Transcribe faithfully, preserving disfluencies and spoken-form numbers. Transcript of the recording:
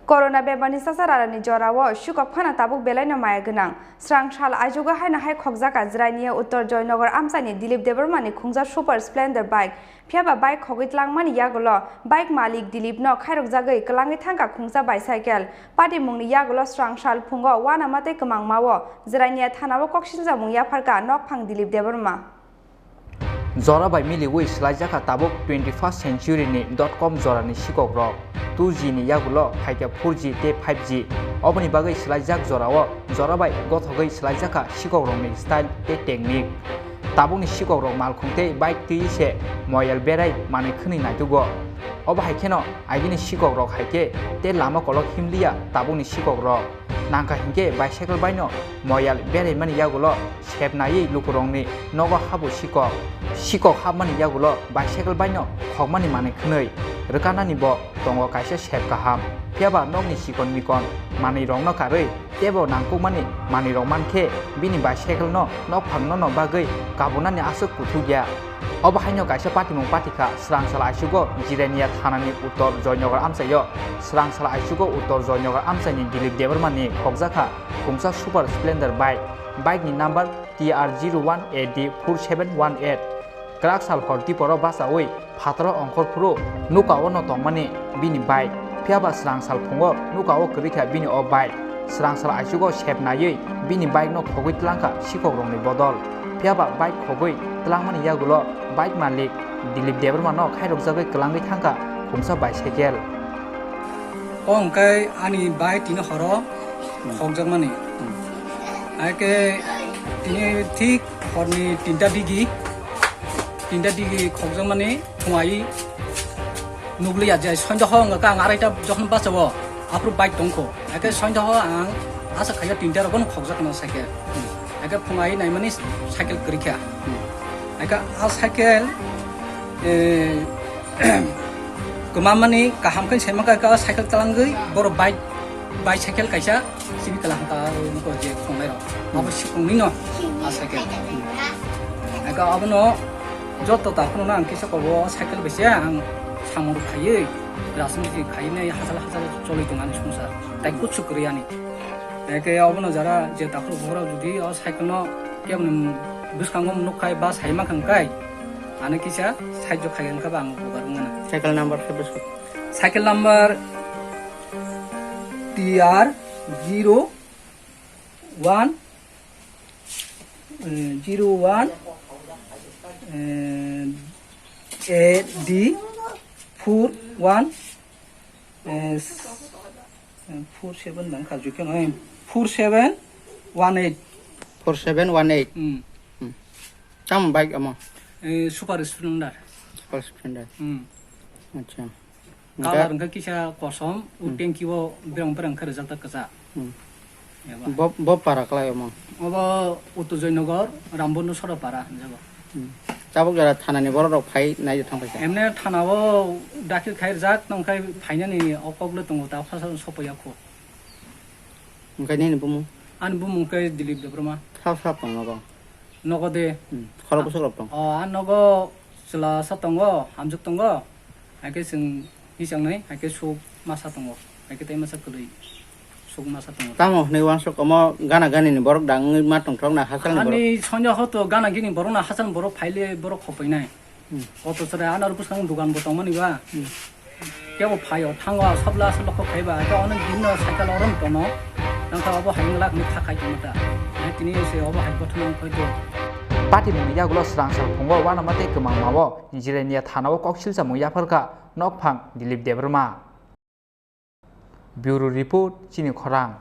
Corona bemarni chachar arani jorao sikok phano tabuk belaino maya gwnang. Srang sal aijugo haino hai khokjak Jirania Uttor Joynagar amchaini Dilip Debbarmani khungsa Super Splendor bike. Phiyaba bike khogwi tlangmani yagulo bike malik Dilipno khairokjagwi kwlangwi thangkha khungsa bicycle. Patimungni yagulo srang sal phungo uanama tei kwmangmao Jirania thanao kok silchamung yapharkha nokphang Dilip Debbarma. Jora bai miliwi swlaijakha tabuk twenty-first century ni dot com jorani sikokrok. Two G ni yagulo phaikha four G tei five G. Oboni bagwi swlaijak jorao jora bai gothogwi swlaijakha sikokrokni style tei technique. Tabukni sikokrok malkhung tei bike twi se moyal berai manwi khwnwi naitugo. Obo hai kheno agini sikokrok hai khe tei lama kolok himliya tabukni sikokrok. Nangkha hinkhe bicycle baino moyal beraimani yagulo sep naiwi lukurokni nogo habo sikok. Sikok hapmani yagulo bicycle baino khokmani manwi khwnwi rwkanani bo tongo kaisa sep kaham. Phiyaba nokni chikon mikon manwirokno karwi teibo nangkukmani manwirok mankhe bini bicycle no nokphangno no bagwi kabunani aswk kuthukya. Obo haino kaisa patimung patikha, srang sal aisugo Jirania thanani uttor Joynagar amchaio. Srang sal aisugo uttor Joynagar amchaini Dilip Debbarmani khokjakha khungsa Super Splendor bike. Bike ni number T R zero one A D four seven one eight. Kwrak sal hor diporo bachaui phataro ongkhor phuru nukao no tongmani bini bike. Phiyaba srang sal phungo nukao kwrwikha bini o bike. Srang sal aisugo sep naiwi bini bike no khogwi tlangkha sikokrokni bodol. Phiyaba bike khogwi tlangmani yagulo bike malik Dilip Debbarma no khairokjagwi kwlangwi thangkha khungsa bicycle. O hwnkhe ani bike tini horo khokjakmani. Haikhe tini thik horni tinta digi, tinta digi khokjakmani phungai nukliya je sonjo ho wngkha ang araita jokhon bachao aphuru bike tongkho. Haikhe sonjo ho ang asa khaio tinta rokno khokjakna cycle. Haikhe phungai naimani cycle kwrwikha. Haikhe a cycle, eh, kwmamani kaham khe saimankha, cycle talangwi boro bike, bicycle kaisa sibi kwlahang ta nukho je khongnai rok. Abo sikhongni no a cycle. Haikhe abono joto ta phano ang kisa kobo cycle bai se ang samung rok khaiwi, rajniti khaiwi nai hachal hachal cholwi tong ani swngchar. Tai kuchu kwrwi ani. Haikhe obono jara je takhuk bukhuk rok jodi o cycle no keboni bwskango nukkhai ba saimankha hwnkhe, ano kisa sahajyo khai hwnkhe ba ang bugar wngmano. Cycle number khe bwswk? Cycle number T R zero one, eh, zero one, eh, A D four one, eh, four seven nang kha jukhe no, eh, four seven one eight. Four seven one eight. Hmm. Hmm. Tamo bike amo? Eh, Super Splendor. Super Splendor. Hmm. Acha. Colour hwnkhe kisa kosom, o tanki o berang berang khe rijak ta kwchak. Hmm. Eba. Bo, bo para kwlai omo? Obo Uttor Joynagar, Rambondo Sora para hinjago. Hmm. Tabuk jora thanani borok rok phai nai thang paisa? Emne thana o dakil khai rijak, tong khai phainani o kok le tongo, ta phasa sopoya kho. Hwnkhe nini bumung? Ani bumung khe Dilip Debbarma. Sap sap tong nogo? Nogo de. Hmm. Khorok bwswk rok tong? O, a nogo chwla sa tongo, hamjwk tongo. Haikhe chwng hisang nai, haikhe suk masa tongo. Haikhe tei masa kwlwi suk masa tongo. Tamo hwnwi uansuk omo gana gani ni borok da wngwi ma tongthok na hachal ni borok? Ani sonjo hoto gana gini borok na hachal borok phaile borok khopoi nai. Hmm. Auto chwrai ano bwskang dugan bo tongmani ba. Hmm. Kebo phaio thango, sabla sabla kok khaiba, ta ono gini no cycle orom tono. Nangkha obo hai wngla hwnwi kha khai tongma ta. Hai tini se obo hai kothoma wng khaito. Patimungni yagulo srang sal phungo uanama tei kwmangmao Jirania thanao kok silchamung yapharkha nokphang Dilip Debbarma. Bureau Report, Chini Khorang.